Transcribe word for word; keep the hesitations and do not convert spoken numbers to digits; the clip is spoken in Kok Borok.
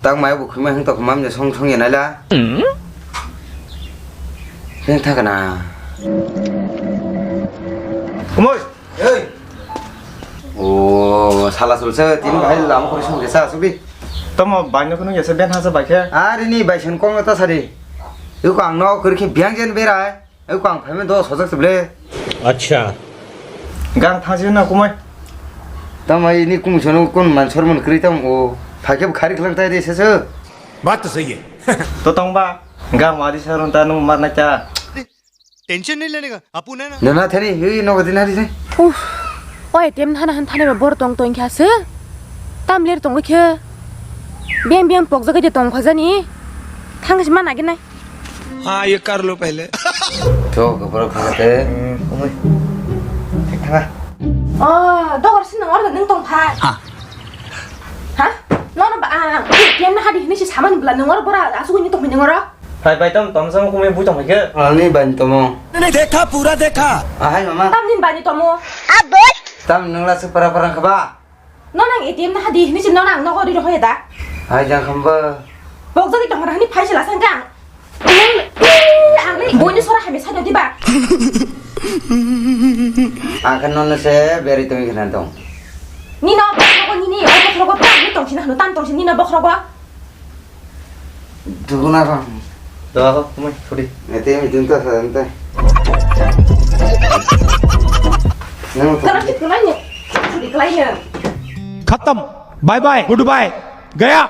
Tang mai bo khima hing tok mam je song song ya naila. Hing thak na. Kumoi. Ei. O sala sul se tin bahai lam kori song ke sa subi. Tamo bai no kunu ya se ben ha sa bai khe. Ari ni bai sen kong ta sari. Yu ko ang no kori khe biang jen berai. Yu ko ang phaime do sojak se ble. Acha. Gang thang se na kumoi. Tamo ini kum sono kun man sor man kri tam o. Phai khe khari khlang tai de se se. Baat to sahi hai. To tong ba. Gang wadi sarun ta nung mar na cha. Tension nahi lene ka, apu nahi na. Nana thani, hi nogo din hari sai. Uff, o A T M thana han thani ba bor tong tong kha se. Tam ler tong khe. Biang biang pok jaga je tong phajani. Thang si mana ginai. हाँ, ये कर लो पहले। To, gopro khate. Umui. Thik thanga. Oh, dogor sin nang order nang tong pha. Ha. Ha? No, no, ba, ah, A T M na hadi hini si saman bla nang or bora asu ni tong nang or. Hai bai tom tom sam kumui bui tong hai ke. Ani bai tomo. मैंने देखा, पूरा देखा। Ahai mama. Tam din bai ni tomo. Tam nung la se para para khaba. No nang A T M na hadi hini si no nang no gori roho da. Hai jang khamba. Bok jodi tong hani phai sila sang kang. Ang ni boi ni sora hai me sa di ba. Ang kan no se beri tong khana tong. Ni no bok rogo ni ni bok rogo tam ni tong sina hanu tam tong sini no bok rogo. Duguna bang. Doa ko, kumai, suri. Ete mi dun ta sa ente. Nang to. Kana kit kana ni. Suri kelai ni. खत्म। Bye bye. Good bye. गया।